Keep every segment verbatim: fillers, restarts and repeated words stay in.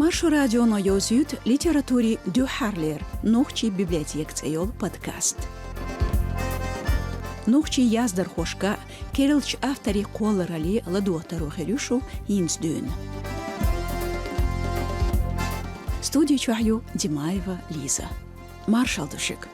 Маршо радионо йовзуьйту литературин дуьххьарлера «Нохчийн библиотека» цӀе йолу подкаст. Нохчийн яздархошка, керлачу авторийн кхолларалле ладогӀа таро хир ю шу хӀинца дуьйна. Студи чохь ю Димаева Лиза. Маршалла ду шуьга.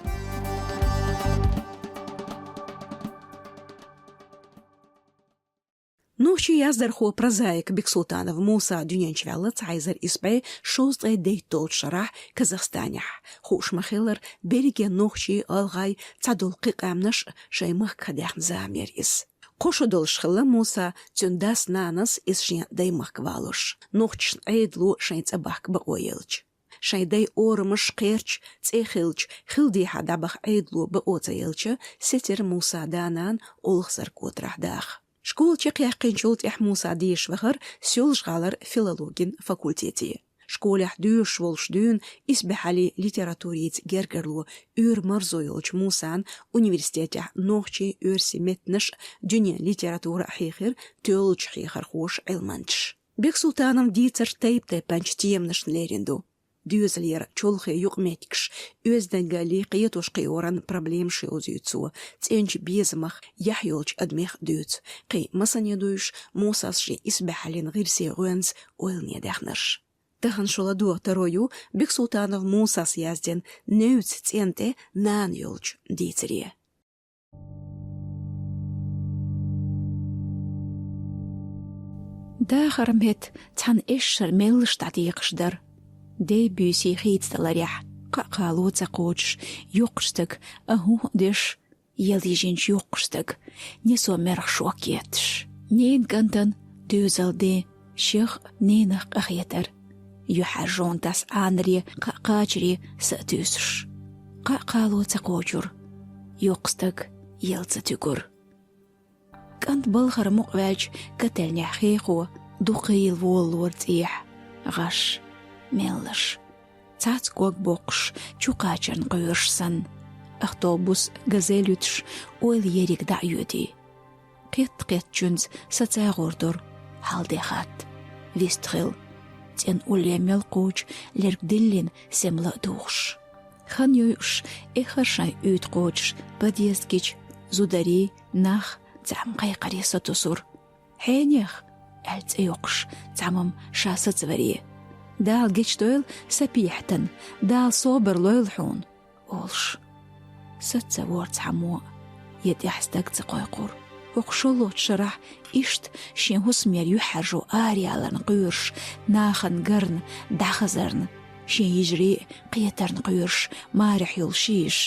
Нохчийн яздархо, прозаик Бексултанов Муса дуьнен чу ваьлла цхьа эзар исс бӀе шовзткъе дейтталгӀачу шарахь Казахстанехь. Хууш ма-хиллара, берриге нохчий, гӀалгӀай, цхьадолу кхин къаьмнаш шайн махках даьхна заманера иза. Кхо шо долуш хилла Мусан, цуьнан дас-нанас, иза шен даймахка валош, нохчашна Ӏедало шайн цӀа бахка бакъо елча. Шайн дайн орамаш кхерча, цӀе хилча, хила дехьа дӀабаха Ӏедало бакъо ца елча, сецира Мусан да-нана олхазаран котарахь даха. Школа чекхъяьккхинчул тӀаьхьа Муса дешаш вахара Соьлжа-ГӀалара филологин факультете. Школехь доьшуш волуш дуьйна исбаьхьаллин литературица гергарло, уьйр-марзо йолчу Мусана университетехь нохчийн, оьрсийн меттанаш а, дуьненан литература а хьийхира тоьллачу хьехархоша, Ӏилманчаша. Бексултановн дийцарш тайп-тайпанчу теманашна лерина ду. Доьзалера чолхе юкъаметтигаш, оьздангаллин кхетош-кхиоран проблемаш йовзуьйту цо, цӀеначу безамах, яхь йолчу адамех дуьйцу, кхин массане дуй уьш Мусас шен исбаьхьаллин гӀирсийн гӀоьнца ойлане даьхнарш. Тахана шу ладогӀа таро ю Бексултанов Мусас яздина «Невцан цӀен тӀе нана» йолчу дийцаре. Дахаран метта цхьана эшшара меллаша дӀадекъаш дара. Дей-буьйсий хийцадаларехь, кхаа-кхало ца кхочуш, йоккхачу стага а-хӀуъ а деш, яла йижинчу йоккхачу стага несо мерах шок етташ. Ненан кӀантана доьзал ден, шех а, ненах а къахетар. ЮьхьӀаьржонан тас Ӏанаре кхаа кхачаре са а туьйсуш. Кхаа-кхало ца кхочура, йоккха стаг яла ца туьгура. КӀант балхара мукъаваьлча, каталнехь хехо дукхийла волалора цӀехьа. ГӀаш, меллаш, цхьацца ког боккхуш, чу кхачарна кхоьруш санна. Автобус, газель юьтуш, ойла ерриг дӀа а йоьдий. Кхетта-кхеттачуьнца сацагӀор дора, хьал-де хатта. Вистхила, цӀена улле мел кхочу лерг диллина, сема ла а духуш. Хан йойуш, эххар шайн уьйтӀа кхочуш подъезд гича, зударий, нах, цхьамма кхайкхаре сатусура. «Хьенех?» — аьлла цӀе йоккхуш, цхьамма ша сацаваре. «Дала гечдойла сан пехьтан, Дала собар лойла хьуна», — олуш. Саца ца вора цхьаммо а, я тӀехь стаг ца кхойкхура. ХӀокху шолгӀачу шарахь иштта шен хӀусамера юьхьӀаьржо араяларна кхоьруш, нахана гарна, дӀахазарна, шен йижарий а кхетарна кхоьруш, марехь йолуш йиш.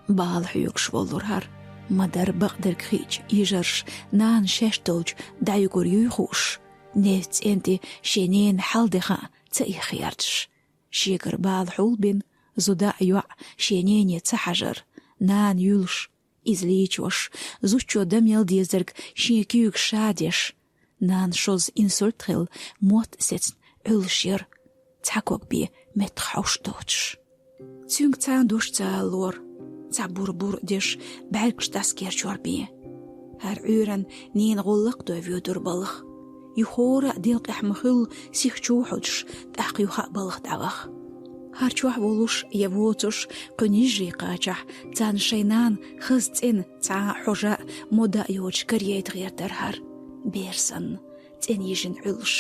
Бала хьоьгуш воллура хӀара. Ма-дарра, бакъдерг хиъча, йижарша нана шаьш долчу дӀаюгур юй хууш, невцан цӀен тӀе шен ненан хьал-де хаа ца иххердаш. Шегара бала хьулбина, зуда а, йоӀ а шен нене ца хьажар, нана юьлуш, иза лийчош, зудчо дан мел дезарг шен куьйга ша деш. Нанас шозза инсульт хилла, мотт а сецна, Ӏуьллуш яра, цхьа ког бен меттах хьовш доцуш. Цуьнга цхьа а дош ца алалора, цхьа бур-бур а деш, бӀаьргаш дӀасакерчор бен. ХӀара Ӏуьйранна ненан гӀуллакх а дой воьдура балха. Юххера а делкъехь ма-хуьллу сих чу хьудуш, тӀаккха юха а балха дӀаваха. ХӀара чохь волуш я воцуш, кхуьнан йижарий кхачахь, царна шайн нана хаза цӀена, цхьа а хьожа а, мода а йоцуш карайта гӀертара хӀара, бер санна, цӀена йижина Ӏуьллуш.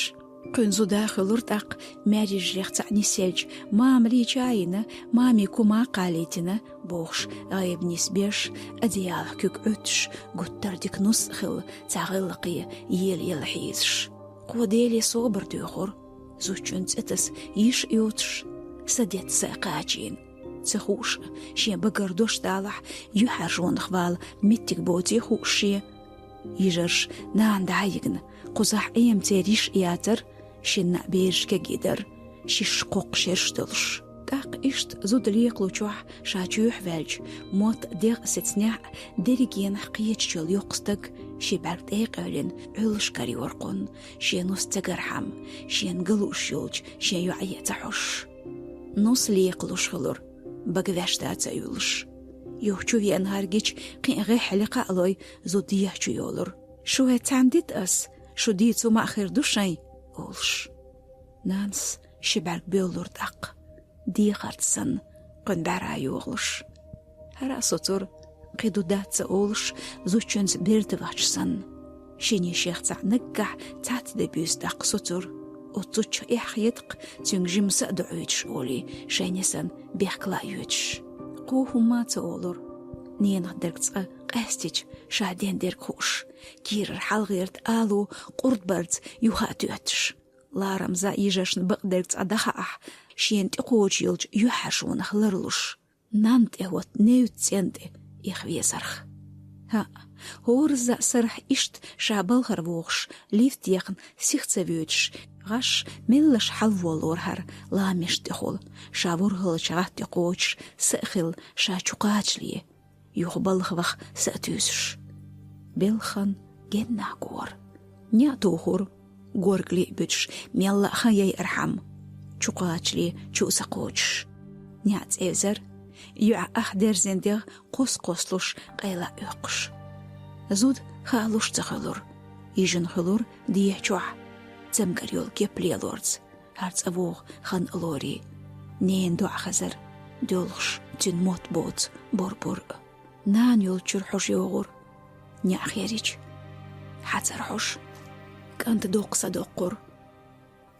Кхуьнан зуда хуьлура тӀаккха маьрйижарех цхьаъ нисъелча, мама лийча а йина, мамин кума а кхалийтина, бохуш, гӀайба нисбеш, одеялах куьг Ӏуьттуш, гуттар а дика нус а хилла, цхьа гӀиллакхе ела-ела хьийзаш. Кхо Деле собар доьхура, зудчун цӀе таса йиш а йоцуш, са детта са а кхачийна. Ца хууш а, шен багара дош далахь, юьхьӀаьржонах вала меттиг боций хууш шен. Йижарша нана дӀа а йигна, кхузахь Ӏема церан йиш а яцара, шинна а бераш кегий дара, шишша кхоккхуш ерш долуш. ТӀаккха иштта зуда лекхалучохь ша чоьхьа ваьлча, мотт а, дегӀ а сецнехь а, дерригенах кхеташ йолу йоккха стаг, ши бӀаьрг тӀе а къевлина, Ӏуьллуш карайора кхунна, шен нус ца гархьама, шена ган лууш йолчу шен йоӀе а ца хьожуш. Нус лекхалуш хилура, бага ваьшта ца уьллуш. Юха чу веана хӀара гича, кхин а гӀеххьа лекха а лой, зуда дехьа чу йолура. «Шу хӀе цхьаьна дита ас, шу дийца хӀума а хир ду шайн», — олуш. Нанас ши бӀарг боьллура тӀаккха. Дехарца санна, кхуьнан бӀаьра йогӀуш. ХӀара а соцура, кхин ду дац ца олуш, зудчуьнца берда вахча санна. Шинне шех цхьаъ наггахь цхьацца де буьйса тӀаккха соцура. Оцу зудчух эхь хета-кх, цуьнга жимма са а доӀуьйтуш олий, шайн несана бехкала а йоьдуш. Кхо хӀумма а ца олура. Ненах дерг цкъа къаьстича, ша ден дерг хууш, кийрара хьалгӀерта ало къурд барца юха а тоьттуш. Ларамза йижаршна бакъдерг цкъа дӀахаахь, шена тӀекхочуш йолчу юьхьӀаьржонах ларлуш, нанна тӀе хӀотта невта цӀен тӀе эха везарх. ХӀаъ, хӀоразза сарахь иштта ша балхара вогӀуш, лифт яхна сиха ца воьдуш, гӀаш меллаша хьалаволлора хӀара ламешна тӀехула, ша ворхӀалгӀачу гӀатта тӀе кхочуш, са а хилла, ша чу кхачале. Юха балха ваха са а туьйсуш. Белхан геннах гора. НеӀ тухура, горгали а буьтуш, мелла а хан яйархьама. Чу кхачале чу а ца кхочуш. НеӀ цӀевзара, йоӀ ах дерзина дегӀ кхос-кхоссалуш къайла а оьккхуш. Зуда хаалуш ца хуьлура. Йижина хуьлура дехьа чохь, цамгар йолу кеп лелорца. ХӀара цӀа вогӀу хан а лорий. Ненан доӀа хезара, доьлхуш цуьнан мотт боцу бор-бор а. Нана йолчуьра хьожа йогӀура. НеӀ херича, хьацара хьожа. КӀанта доккха са доккхура.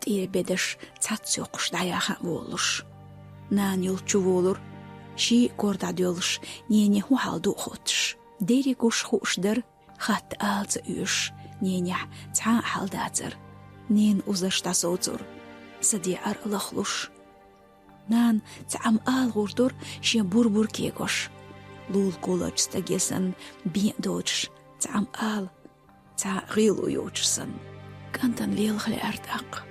ТӀера бедарш цхьацца йоккхуш дӀаяха а волуш. Нана йолчу волура, ший а кор дӀадоьллуш, нене хӀун хьал ду а хоттуш. Дерриг уьш хууш дара, хатта ала ца оьшуш, ненехь цхьа а хьал дацара. Ненан узарш дӀасоцура, са декъар а лахлуш. Нана цхьа а ала гӀур дура шен бур-бур кегош. Лулахь кхолларчу стаге санна бен а доцуш, цхьа а ала, цхьа а гӀело йоцуш санна. КӀантана лелах лаьара тӀаккха.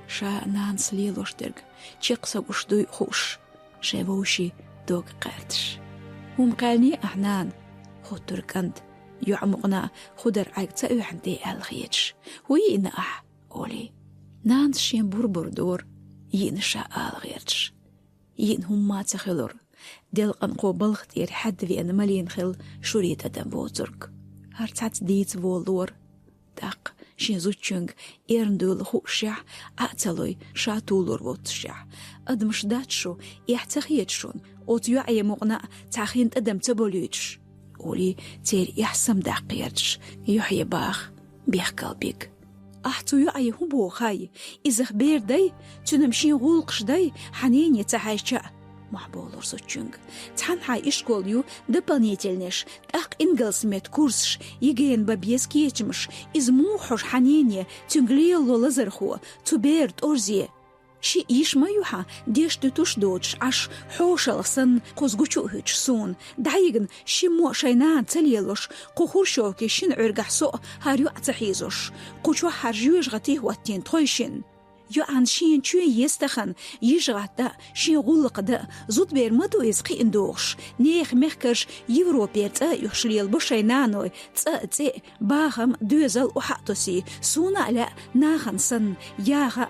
Ша нанас лелош дерг чекх са гуш дуй а хууш, шайн вовшийн дог кхаьрташ. «ХӀума кхаьлний ахь, нана?» — хоттура кӀанта, йоӀ мукъана хӀун дара Ӏайг ца оьхьна тӀе аьлла хеташ. «ХӀун йиъна ахь?» — олий. Нанас шен бур-бур дора, йиъна ша ала гӀерташ. Йиъна хӀумма а ца хуьлура. Делкъанхо балха тӀера хьаьдда веана малийна хилла шуьйра тӀадам воцург. ХӀара цхьацца дийца волалора. ТӀаккха шен зудчуьнга эрна дуьйла хуушшехь, Ӏа а ца лой, ша тулур воццушехь, адамаш дац шу, эхь ца хета шуна, оцу йоӀе мукъана а цхьа хин тӀадам ца болуьйтуш, олий, церан эхь самадаккха гӀерташ, юьхье баха бехкал биг. «Ахь цу йоӀе хӀун боху хай? Изах бер дай, цуьнан шен гӀуллакхаш дай, хьан нене ца хьаьжча а», — мохь болура зудчуьнга. «Цхьанхьа ишкол ю, дополнительнеш, тӀаккха ингалс метта курсаш, ЕГЭ-на бан беза кечамаш, иза муха хьожу хьан нене, цуьнга лелало лазархо, цу бера тӀорзе? Шиъ йиш ма ю хьан, деш дуьтуш доцуш Ӏаш, хьошалгӀа санна, кхуза гучу а хӀуьттуш суна. ДӀайигна шиммо а шайн нана ца лелош, кху хрущёвкин шина Ӏуьргахь со а, хӀара йоӀ ца хьийзош. Кху чохь хӀара жоьжахати хӀоттийна тхойшинна. ЙоӀана шена чоь еза тахана, йижа гӀатта а, шен гӀуллакх дан а, зудбер ма ду иза кхиъна догӀуш, нехан мехкарша Европера цӀа а оьхуш лелабо шайн наной, цӀа а, цӀе а, бахам а, доьзал а охьа а тосий, суна а лаьа нахана санна, яха а.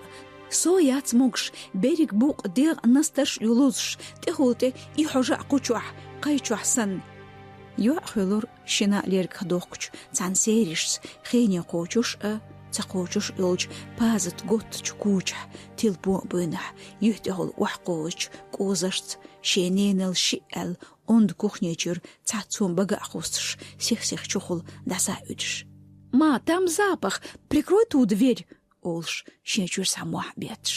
Со яц могуш, берриг букъ, дегӀ а, настарш а ю лозуш, тӀехула тӀе и хьожа а кху чохь, кхай чохь санна». ЙоӀ хуьлура шина а лергах дохкучу цхьана серашца хене кхочуш а, ца кхочуш а йолчу пазат готтачу кучахь, тилпо а буйнахь, юьхь тӀехула охьакхозучу кӀозашца шен ненал шиъ аьлла, онда кухни чуьра цхьацца хӀума бага а хӀуьттуш, сих-сих чухула дӀаса а уьдуш. «Ма, там запах! Прикрой ту дверь!» — олуш, шен чуьра схьа мохь а бетташ.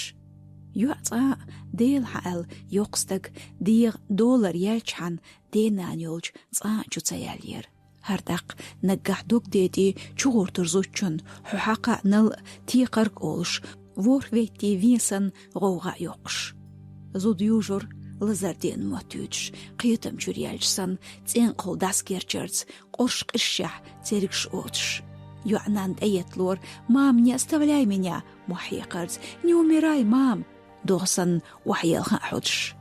ЙоӀ цкъа а, Дела хьан аьлла, йоккха стаг, дегӀан долар яьлчхьана, ден-нана йолчу цкъа а чу ца яьллера. ХӀара тӀаккха наггахь дог детӀий чугӀуртур зудчун, хьо хьакха а, нал а, текхарг а олуш, ворхӀ веттий вен санна гӀовгӀа а йоккхуш. Зуда южура, лазар деана моттуьйтуш, кхетам чуьра яьлча санна, цӀенкъахула дӀасакерчарца, къорш къиршехь, цергаш оцуш. ЙоӀ нанна тӀеетталора: «Мама, не оставляй меня!» — мохь хьекхарца. «Не умирай, мам!» — догӀа санна, охьаелхан а хьодуш.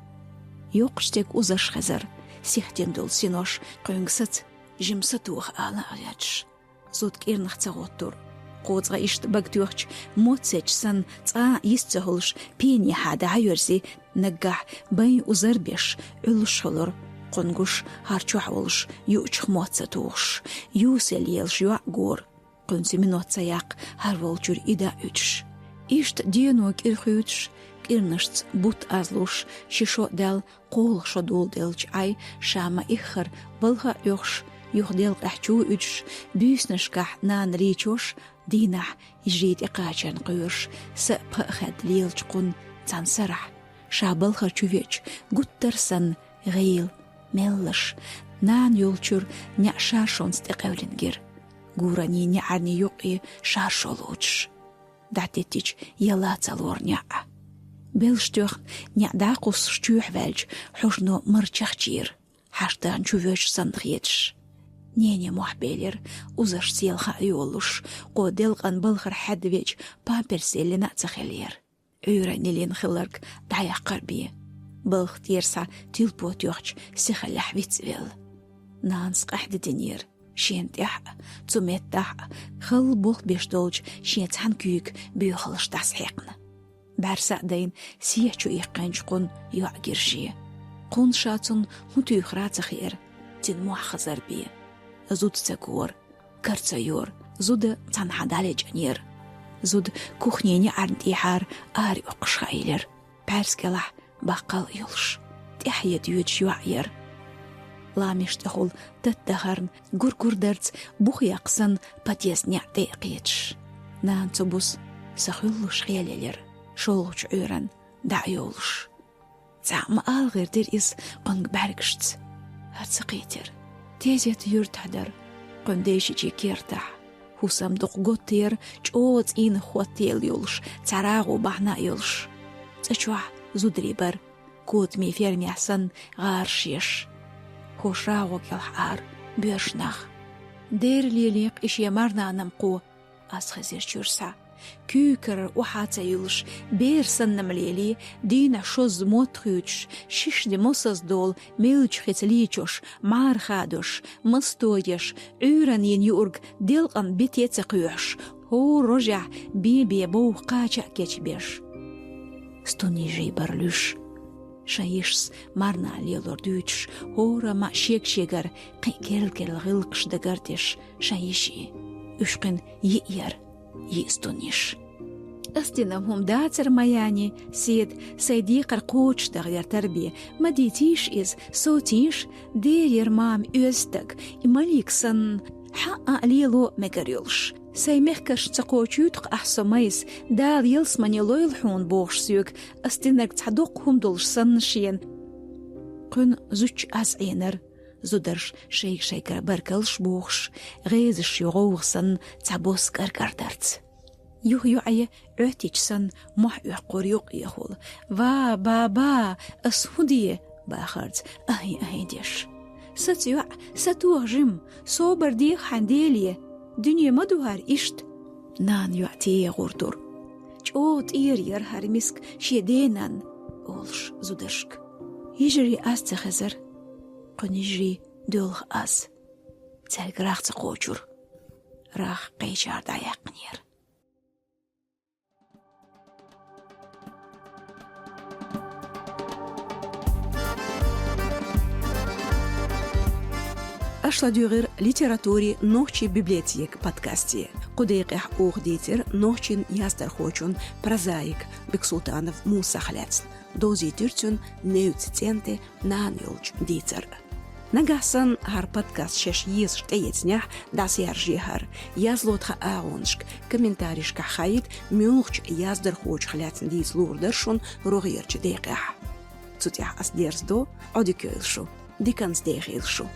Йоккхачу стеган узарш хезара, сихтина долу синош кхуьнга саца, жима сатоха ала а гӀерташ. Зуда кӀирнах ца гӀоттура. Кхо цкъа иштта бага тоьхча, моццечу санна, цкъа а йист ца хуьлуш, пенехьа дӀа хьайоьрзи, наггахь байн узар беш, Ӏуьллуш хуьлура, кхуьнгаш хӀара чохь волуш юучух мотт ца тухуш, юсал елаш йоӀ гора. Кхуьнца минот ца яккха, хӀара волчуьра и дӀа а уьдуш. Иштта дено кӀира хуьйцуш, кӀирнашца бутт азлуш, ши шо даьлла кхоалгӀа шо доладелча Ӏай, ша ма-иххара балха а Ӏоьхуш, юха делкъехь чу а уьдуш, буьйсанашкахь нана лийчош, дийнахь йижарий тӀекхачарна кхоьруш, са а, пха а хаьдда лелачу кхунна цхьана сарахь, ша балхара чу веача, гуттар а санна, гӀийла, меллаша, нана йолчуьра неӀ шаршонца тӀекъевлина гира. Гуранийн неӀарний юккъе шаршо лоцуш, дӀатеттича, яла ца лору неӀ. Белш тоьхна, неӀ дӀакхуссуш чоьхьа ваьлча, хьожано мара чахчийра, хьаштагӀна чу воьжча санна хеташ. Нене мохь белира, узарш селха а йолуш, кхо делкъан балхара хьаьдда веача, памперс еллина а ца хиллера. Ӏуьйранна йиллина хилларг дӀаяккхар бен. Балха тӀера схьа тилпо тоьхча, сихаллехь вицвелла. Нанас къаьхьа дитинера шена тӀехь а, цу меттахь а, халла болх беш долчу шен цхьана куьйга боьхаллаш дӀасахьаькхна. БӀаьрса а дайна, сехьа чу иккхинчу кхунна йоӀ гира шен. Кхунна ша цунна хӀун туьйхира а ца хиира, цуьнан мохь хазар бен. Зуда ца гора, кара ца йора, зуда цхьанхьа дӀалечкъинера. Зуда кухнин неӀарна тӀехьара араоьккхуш хаийлира, пхьаьрса кӀелахь баккхал а йолуш, тӀаьхье доьдуш йоӀ яра. Ламеш тӀехула тата дахарна, гур-гур дарца бух яккха санна, подъезд неӀ тӀе а кхеташ. Нана цу буса са хуьллуш хьелаелира, шолгӀачу Ӏуьйранна дӀа а йовлуш. Цхьаъ ма-аллара дира иза кхуьнга бӀаьргашца. ХӀара ца кхийтира. Тезет юьртахь дара, кхуьнан дайшичийн кертахь. ХӀусамдукъ готта яра, чӀогӀа цӀийнах хӀоттаелла йолуш, цхьа рагӀу бахьана а йолуш. ЦӀа чохь зударий бара, котамийн фермехь санна, гӀараш еш. ХӀорш рагӀу кӀелхьара боьрша нах. Дера лелийкх и шен марнана-м кхо, ас хезира чуьра схьа. Куьйга карара охьа а ца юьллуш, бер санна-м лелий, дийнахь шозза мотт хуьйцуш, шишди мосазза долу меллачу хица лийчош, мӀара хадош, масто еш, Ӏуьйранна йина юург делкъан бете а ца кхоьхьуш, хӀора рожехь бен-бен бовха кхача а кечбеш. Стуннийжий бара луьш. Шайн йишас марнана лелор дуьйцуш, хӀорамма а шега-шегара кхин а керла-керла гӀиллакхаш дагардеш шайн йишин. Уьш кхин йиъ яра, йиъ стуннийш. Ас дина хӀума дацара ма яний, Седа, сайн декхар кхочушдахьара тара бен, ма дийцийша иза, совцийша, дера яра мама оьзда стаг, и малик санна, хьан а лело мегар йолуш. Сайн мехкаршна ца кхочуьйту-кх ахь со, Майса, Дала ялсамане лойла хьуна бохуш соьга, ас динарг цхьа доккха хӀума долуш санна шена. Кхуьнан зудчун аз Ӏийнара, зударша шайга-шайгара баркаллаш бохуш, гӀезаш ю гӀовгӀа санна, цхьабосса кӀар-кӀардарца. Юха йоӀе Ӏоьттича санна, мохь оьккхура юккъехула: «Ва, ба-ба, ас хӀун де?» — бахарца, ахӀи-ахӀи деш. «Саца йоӀ, сатоха жима, собар деха хьайн Деле, дуьне ма ду хӀара иштта». Нана йоӀ тӀе егӀур тура. «ЧӀогӀа тӀера яра хӀара миска шен денан», — олуш зударшка. Йижарий аз ца хезара. Кхуьнан йижарий доьлху аз. Цаьрга рагӀ ца кхочура. РагӀ кхечара дӀаяьккхинера. Аша ладуьйгӀира литературин нохчийн библиотека подкасте. Кху декъехь оха дийцира нохчийн яздархочун, прозаик Бексултанов Мусах лаьцна. Довзийтира цуьнан невцан цӀен тӀе нана йолчу дийцар. Нагахь санна хӀара подкаст шаьш езаш тӀеэцнехь, дӀасаяьржае хӀара. Язло тхан агӀонашка, комментарийшкахь хаийта, муьлхачу яздархочух лаьцна дийца луур дара шуна рогӀерчу декъехь. Цу тӀехь ас дерзадо, Ӏодика йойла шу, диканца дехийла шу.